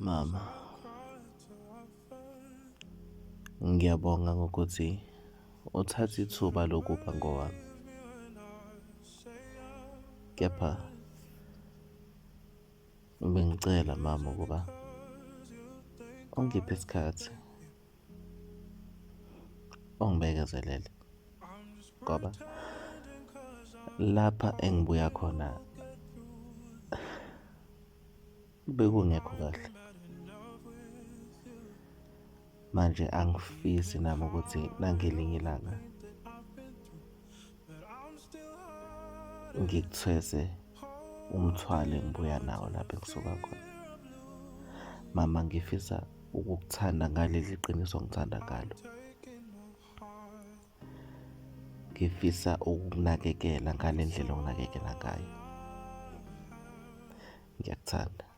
Mama, ngiyabonga ngokuthi uthathe ithuba lokuba ngowami. Kepha bengicela mama ukuba ungiphe isikhathi, ungibekezelele ngoba lapha engibuya khona bekungekho kahle. Manje angifisi nami ukuthi nangelinye ilanga ngikuthwese umthwalo engibuya nawo lapho engisuka khona. Mama, ngifisa ukukuthanda ngaleli qiniso ongithanda ngalo. Ngifisa ukukunakekela ngale ndlela onginakekela ngayo. Ngiyakuthanda.